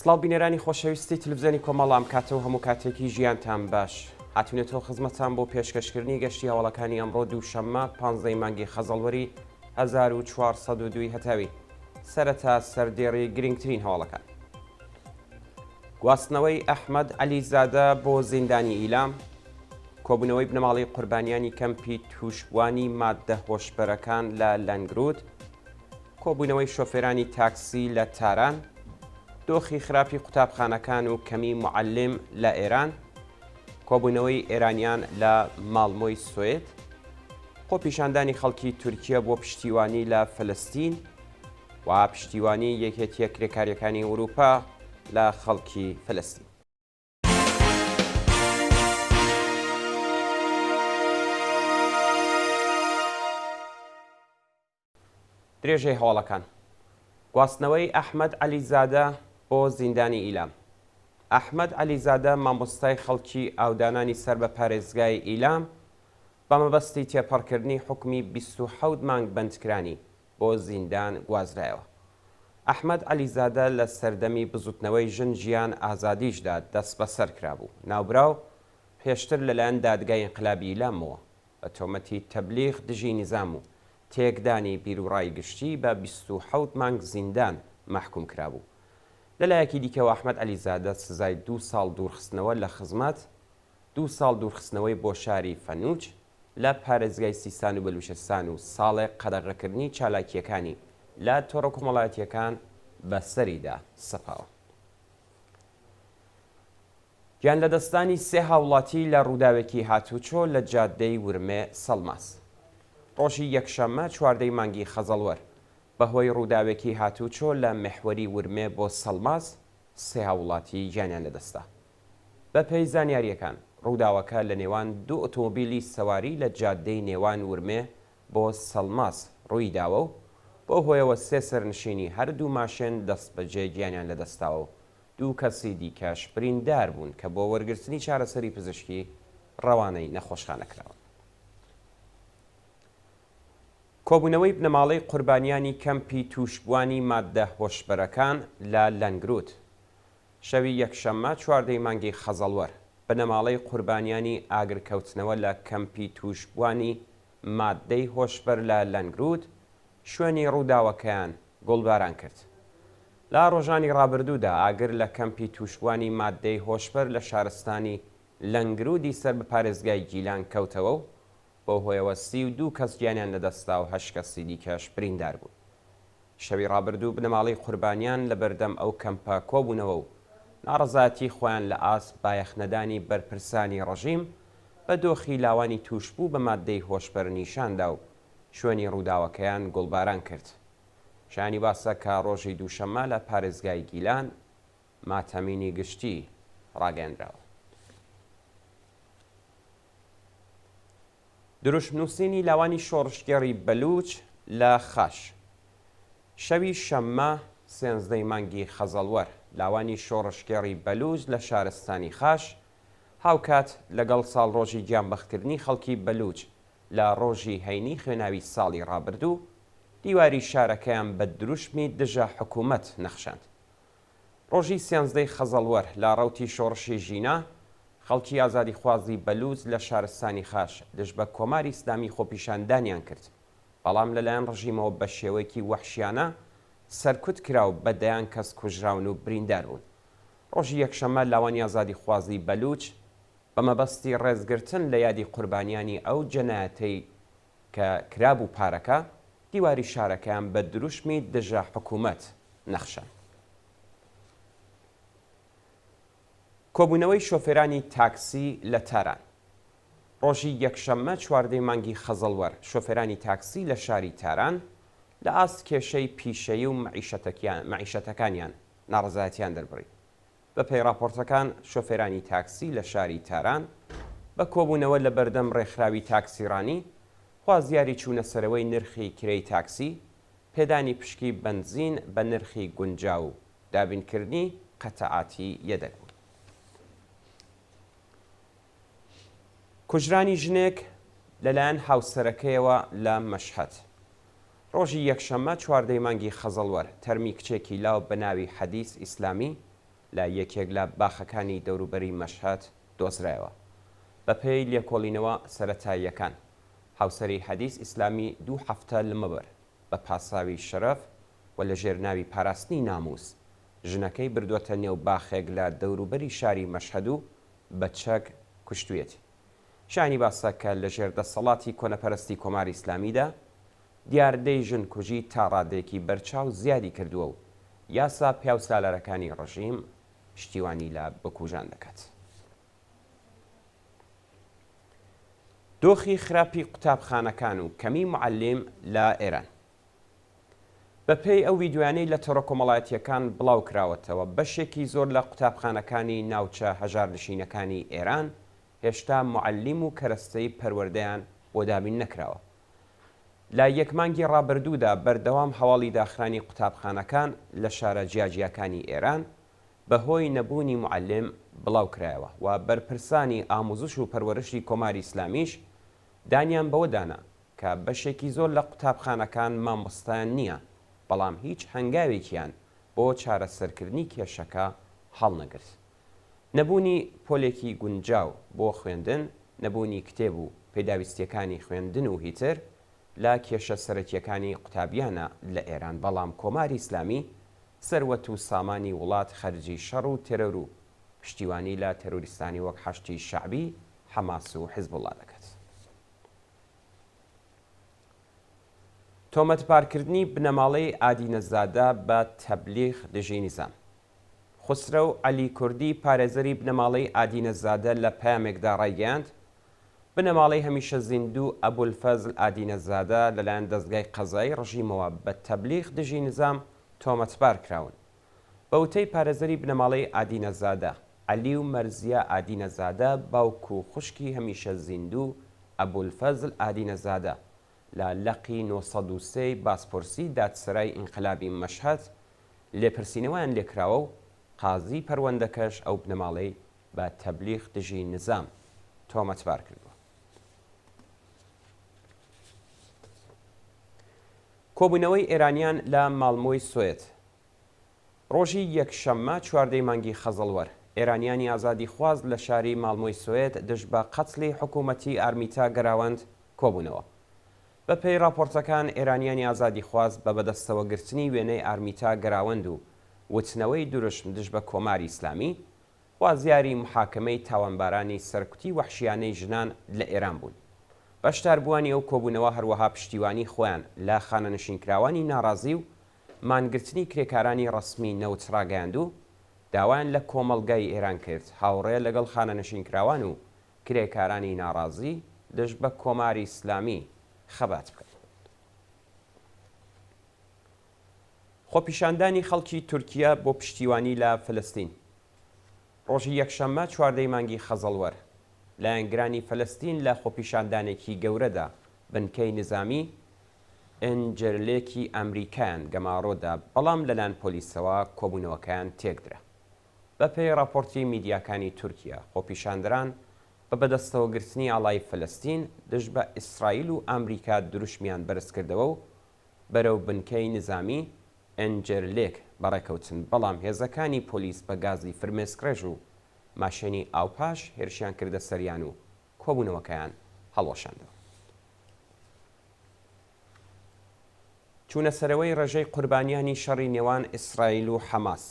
سڵاو بینەرانی خۆشەویستی تلفزیۆنی کۆمەڵ ئەم کاتە و هەموو کاتێکی ژیانتان باش هاتوینەتەوە خزمەتان بۆ پێشکەشکردنی گەشتی هەواڵەکانی ئەمڕۆ دووشەممە پانزەی مانگی خەزەڵوەری 1402 هەتاوی سەرەتا سەردێڕی گرنگترین هەواڵەکان گواستنەوەی ئەحمەد عەلیزادە بۆ زیندانی ئیلام کۆبوونەوەی بنەماڵەی قوربانیانی کەمپی تووشبووانی ماددە هۆشبەرەکان لە لەنگرود کۆبوونەوەی شۆفێرانی تاکسی لە تاران، دۆخی خراپی قوتابخانەکان و کەمی موعەلیم لە ئێران، کۆبوونەوەی ئێرانیان لە ماڵمۆی سوئد، خۆپیشاندانی خەڵکی تورکیە بۆ پشتیوانی لە فەلەستین و پشتیوانی یەکێتیە کرێکاریەکانی ئوروپا لە خەڵکی فەلەستین. درێژەی هەواڵەکان گواستنەوەی ئەحمەد عەلیزادە بۆ زیندانی ئیلام ئەحمەد عەلیزادە مامۆستای خەڵکی ئاودانانی سەر بە پارێزگای ئیلام بە مەبەستی تێپەڕکردنی حوکمی 27 مانگ بەندکرانی بۆ زیندان گوازرایەوە. ئەحمەد عەلیزادە لە سەردەمی بزوتنەوەی ژن ژیان ئازادیشدا دەستبەسەر کرابوو. ناوبراو پێشتر لەلایەن دادگای ئینقلابی ئیلامەوە بە تۆمەتی تەبلیغ دژی نیزام و تێکدانی بیروڕای گشتی بە 27 مانگ زیندان مەحکووم کرابوو. لە لایەکی دیکەوە ئەحمەد عەلیزادە سزای دوو ساڵ دوورخستنەوە لە خزمەت، دوو ساڵ دوورخستنەوەی بۆ شاری فەنووج لە پارێزگای سیستان و بەلوچستان و ساڵێک قەدەغەکردنی چالاکییەکانی لە تۆڕە کۆمەڵایەتییەکان بەسەریدا سەپاوە. گیانلەدەستدانی سێ هاوڵاتی لە ڕووداوێکی هاتوچۆ لە جادەی ورمێ سەڵماس ڕۆژی یەکشەممە چواردەی مانگی خەزەڵوەر بەهۆی ڕووداوێکی هاتوچۆ لە میحوەری ورمێ بۆ سەڵماس سێ هاوڵاتی گیانیان لەدەستدا. بەپێی زانیارییەکان، ڕووداوەکە لە نێوان دوو ئۆتۆمۆبیلی سەواری لە جادەی نێوان ورمێ بۆ سەڵماس ڕوویداوە و بەو هۆیەوە سێ سەرنشینی هەردوو ماشێن دەستبەجێ گیانیان لەدەستداوە و دوو کەسی دیکەش بریندار بوون کە بۆ وەرگرتنی چارەسەری پزیشکی ڕەوانەی نەخۆشخانە کراون. کۆبوونەوەی بنەماڵەی قوربانیانی کەمپی تووشبووانی ماددە هۆشبەرەکان لە لەنگروود شەوی یەکشەممە 14 ی مانگی خەزەڵوەر، بنەماڵەی قوربانیانی ئاگرکەوتنەوە لە کەمپی تووشبووانی ماددەی هۆشبەر لە لەنگروود شوێنی ڕووداوەکەیان گوڵباران کرد. لە ڕۆژانی ڕابردوودا ئاگر لە کەمپی تووشبووانی ماددەی هۆشبەر لە شارستانی لەنگروودی سەر بە پارێزگای گیلان کەوتەوە و بەو هۆیەوە 32 کەس گیانیان لەدەستدا و هەشت کەسی دیکەش بریندار بوون. شەوی ڕابردوو بنەماڵەی قوربانیان لەبەردەم ئەو کەمپە کۆبوونەوە و ناڕەزایەتی خۆیان لە ئاست بایەخنەدانی بەرپرسانی ڕژیم بە دۆخی لاوانی تووشبوو بە ماددەی هۆشبەر نیشان دا و شوێنی ڕووداوەکەیان گوڵباران کرد. شایانی باسە کە ڕۆژی دووشەممە لە پارێزگای گیلان ماتەمینی گشتی ڕاگەیەندراوە. دروشمنووسینی لاوانی شۆڕشگێڕی بەلووچ لە خاش. شەوی شەممە سێنزدەی مانگی خەزەڵوەر، لاوانی شۆڕشگێڕی بەلووچ لە شارستانی خاش، هاوکات لەگەڵ ساڵڕۆژی گیانبەختکردنی خەڵکی بەلووچ لە ڕۆژی هەینی خوێناوی ساڵی ڕابردوو، دیواری شارەکەیان بە دروشمی دژە حکوومەت نەخشاند. ڕۆژی سیانزدەی خەزەڵوەر لە ڕەوتی شۆڕشی ژینا، خەڵکی ئازادیخوازی بەلووچ لە شارستانی خاش دژ بە کۆماری ئیسلامی خۆپیشاندانیان کرد، بەڵام لەلایەن ڕژیمەوە بە شێوەیەکی وەحشیانە سەرکوت کرا و بە دەیان کەس کوژراون و بریندار بوون. ڕۆژی یەکشەممە لاوانی ئازادیخوازی بەلووچ بە مەبەستی ڕێزگرتن لە یادی قوربانیانی ئەو جەنایەتەی کە کرابوو پارەکە، دیواری شارەکەیان بە دروشمی دژە حکوومەت نەخشاند. کۆبوونەوەی شۆفێرانی تاکسی لە تاران. ڕۆژی یەکشەممە چواردەی مانگی خەزەڵوەر شۆفێرانی تاکسی لە شاری تاران لە ئاست کێشەی پیشەیی و مەعیشەتەکانیان ناڕەزایەتیان دەربڕی. بەپێی ڕاپۆرتەکان، شۆفێرانی تاکسی لە شاری تاران بە کۆبوونەوە لە بەردەم ڕێکخراوی تاکسیڕانی، خوازیاری چوونەسەرەوەی نرخی کرێی تاکسی، پێدانی پشکی بەنزین بە نرخی گونجاو و دابینکردنی قەتعاتی یەدەگ بوون. کوژرانی ژنێک لەلایەن هاوسەرەکەیەوە لە مەشهەد. ڕۆژی یەکشەممە چواردەی مانگی خەزەڵوەر، تەرمی کچێکی لاو بە ناوی حەدیس ئیسلامی. لە یەکێک لە باخەکانی دەوروبەری مەشهەد دۆزرایەوە. بەپێی لێکۆڵینەوە سەرەتاییەکان، هاوسەری حەدیس ئیسلامی دوو هەفتە لەمەبەر بە پاساوی شەرەف و لەژێر ناوی پاراستنی نامووس، ژنەکەی بردووەتە نێو باخێک لە دەوروبەری شاری مەشهەد و بە چەک کوشتوویەتی. شایانی باسە کە لەژێر دەسەڵاتی کۆنەپەرستی کۆماری ئیسلامیدا، دیاردەی ژنکوژی تا ڕادەیەکی بەرچاو زیادی کردووە و یاسا پیاوسالارەکانی ڕژیم پشتیوانی لە بکوژان دەکات. دۆخی خراپی قوتابخانەکان و کەمی معەلیم لە ئێران. بەپێی ئەو ڤیدیۆیانەی لە تۆڕە کۆمەڵایەتییەکان بڵاو کراوەتەوە، بەشێکی زۆر لە قوتابخانەکانی ناوچە هەژارنشینەکانی ئێران هێشتا موعەلیم و کەرەستەی پەروەردەیان بۆ دابین نەکراوە. لە یەک مانگی ڕابردوودا بەردەوام هەواڵی داخرانی قوتابخانەکان لە شارە جیاجیاکانی ئێران بەهۆی نەبوونی موعەلیم بڵاو کرایەوە و بەرپرسانی ئاموزش و پەروەرشی کۆماری ئیسلامیش دانیان بەوە دانا کە بەشێکی زۆر لە قوتابخانەکان مامۆستایان نییە، بەڵام هیچ هەنگاوێکیان بۆ چارەسەرکردنی کێشەکە هەڵنەگرت. نەبوونی پۆلێکی گونجاو بۆ خوێندن، نەبوونی کتێب و پێداویستییەکانی خوێندن و هیتر لە کێشە سەرەکییەکانی قوتابیانە لە ئێران، بەڵام کۆماری ئیسلامی سەروەت و سامانی وڵات خەرجی شەڕ و تێرۆر و پشتیوانی لە تێرۆریستانی وەک حەشدی شەعبی، حەماس و حیزبوڵڵا دەکات. تۆمەتبارکردنی بنەماڵەی ئادینەزادە بە تەبلیغ دژی نیزام. خوسرەو عەلی کوردی پارێزەری بنەماڵەی ئادینەزادە لە پەیامێکدا ڕایگەیاند، بنەماڵەی هەمیشە زیندوو ئەبولفەزل ئادینەزادە لەلایەن دەزگای قەزایی ڕژیمەوە بە تەبلیغ دژی نیزام تۆمەتبار کراون. بە وتەی پارێزەری بنەماڵەی ئادینەزادە، عەلی و مەرزیە ئادینەزادە باوک و خوشکی هەمیشە زیندوو ئەبولفەزل ئادینەزادە لە لقی 903 ی بازپرسی دادسەرای ئینقلابی مەشهەد لێپرسینەوەیان لێکراوە و قازی پەروەندەکەش ئەو بنەماڵەی بە تەبلیغ دژی نزام تۆمەتبار کردووە. کۆبوونەوەی ئێرانیان لە ماڵمۆی سوئد. ڕۆژی یەکشەممە چواردەی مانگی خەزەڵوەر، ئێرانیانی ئازادیخواز لە شاری ماڵمۆی سوئد دژ بە قەتڵی حکوومەتیی ئارمیتا گەراوەند کۆبوونەوە. بە پێی ڕاپۆرتەکان ئێرانیانی ئازادیخواز بە بەدەستەوەگرتنی وێنەی ئارمیتا گەراوەند و وتنەوەی دروشم دژ بە کۆماری ئیسلامی، خوازیاری موحاکمەی تاوانبارانی سەرکوتی وەحشیانەی ژنان لە ئێران بوون. بەشداربووانی ئەو کۆبوونەوە هەروەها پشتیوانیی خۆیان لە خانەنشینکراوانی ناڕازی و مانگرتنی کرێکارانی ڕەسمی نەوت ڕاگەیاند و داوایان لە کۆمەڵگای ئێران کرد هاوڕێ لەگەڵ خانەنشینکراوان و کرێکارانی ناڕازی دژ بە کۆماری ئیسلامی خەبات بکەن. خۆپیشاندانی خەڵکی تورکیە بۆ پشتیوانی لە فلستین ڕۆژی یەکشەممە چواردەی مانگی خەزەڵوەر، لایەنگرانی فەلەستین لە خۆپیشاندانێکی گەورەدا بنکەی نیزامی ئێنجرلێکی ئەمریکایان گەمارۆ دا، بەڵام لەلایەن پۆلیسەوە کۆبوونەوەکەیان تێکدرا. بەپێی ڕاپۆرتی میدیاکانی تورکیا، خۆپیشاندەران بە بەدەستەوەگرتنی ئاڵای فەلەستین دژ بە ئیسرائیل و ئامریکا دروشمیان بەرزکردەوە و بەرەو بنکەی نیزامی ئێنجرلێک بەڕێکەوتن، بەڵام هێزەکانی پۆلیس بە گازی فرمێسکڕێژ و ماشێنی ئاوپاش هێرشیان کردە سەریان و کۆبوونەوەکەیان هەڵوەشاندەوە. چوونەسەرەوەی ڕێژەی قوربانیانی شەڕی نێوان ئیسرائیل و حەماس.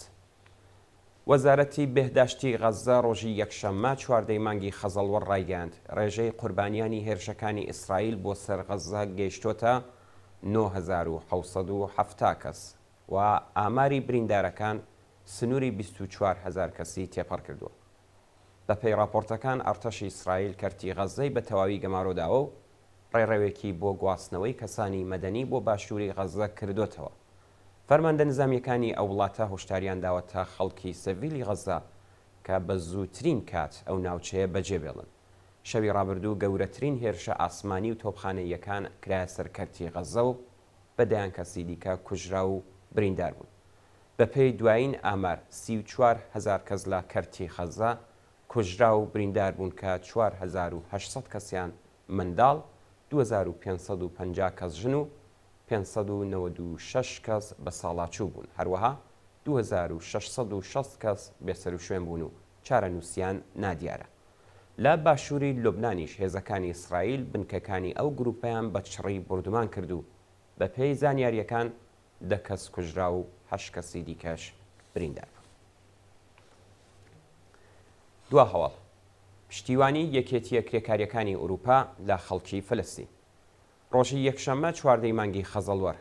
وەزارەتی بێهداشتی غەززە ڕۆژی یەکشەممە چواردەی مانگی خەزەڵوەر ڕایگەیاند، ڕێژەی قوربانیانی هێرشەکانی ئیسرائیل بۆ سەر غەززە گەیشتۆتە 9770 کەس و ئاماری بریندارەکان سنووری 24 هەزار کەسی تێپەڕ کردووە. بەپێی ڕاپۆرتەکان ئەرتەشی ئیسرائیل کەرتی غەززەی بە تەواوی گەمارۆ داوە و ڕێڕەوێکی بۆ گواستنەوەی کەسانی مەدەنی بۆ باشووری غەززە کردۆتەوە. فەرماندە نیزامییەکانی ئەو وڵاتە هۆشداریان داوەتە خەڵکی سڤیلی غەززە کە بە زووترین کات ئەو ناوچەیە بەجێ بێڵن. شەوی ڕابردوو گەورەترین هێرشە ئاسمانی و تۆپخانەییەکان کرایە سەر کەرتی غەززە و بە دەیان کەسی دیکە کوژراو و بریندار بوون. بەپێی دوایین ئامار 34 هەزار کەس لە کەرتی غەززە کوژراو و بریندار بوون کە 4800 کەسیان منداڵ، 2550 کەس ژن و 596 کەس بەساڵاچوو بوون، هەروەها 2500. 2660 کەس بێسەروشوێن بوون و چارەنووسیان نادیارە. لە باشووری لوبنانیش هێزەکانی ئیسرائیل بنکەکانی ئەو گرووپەیان بە چڕی بوردومان کرد و بەپێی زانیارییەکان دە کەس کوژرا و هەشت کەسی دیکەش بریندار بوون. دوا هەواڵ، پشتیوانی یەکێتییە کرێکارییەکانی ئورووپا لە خەڵکی فەلەستین. ڕۆژی یەکشەممە چواردەی مانگی خەزەڵوەر،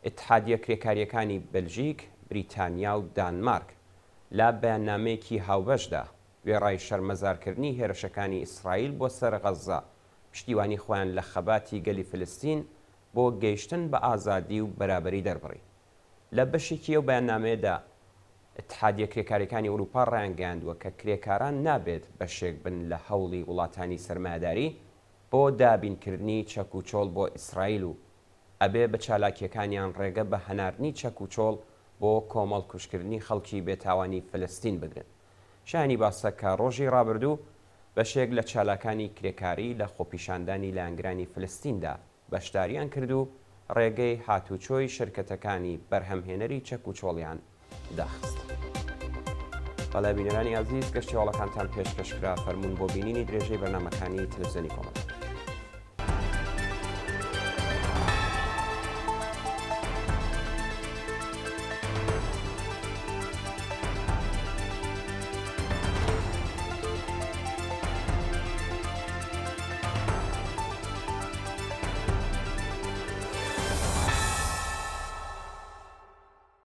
ئیتحادیە کرێکارییەکانی بەلژیک، بریتانیا و دانمارک لە بەیاننامەیەکی هاوبەشدا وێڕای شەرمەزارکردنی هێرشەکانی ئیسرائیل بۆ سەر غەززە، پشتیوانی خۆیان لە خەباتی گەلی فلستین بۆ گەیشتن بە ئازادی و بەرابەری دەربڕی. لە بەشێکی ئەو بەیاننامەیەدا ئیتحادیە کرێکارییەکانی ئورووپا ڕایانگەیاندووە کە کرێکاران نابێت بەشێک بن لە هەوڵی وڵاتانی سەرمایەداری بۆ دابینکردنی چەک و چۆڵ بۆ ئیسرائیل و ئەبێ بە چالاکییەکانیان ڕێگە بە هەناردنی چەک و چۆڵ بۆ کۆمەڵکوژکردنی خەڵکی بێتاوانی فلستین بگرن. شایانی باسە کە ڕۆژی ڕابردوو بەشێک لە چالاکانی کرێکاری لە خۆپیشاندانی لایەنگرانی فلستیندا بەشداریان کرد و ڕێگەی هاتوچۆی شرکەتەکانی بەرهەمهێنەری چەک و چۆڵیان داخست. بەڵێ بینەرانی ئازیز گەشتی هەواڵەکانتان پێشکەش کرا فەرموون بۆ بینینی درێژەی بەرنامەکانی تەلەفزیۆنی کۆمەڵ.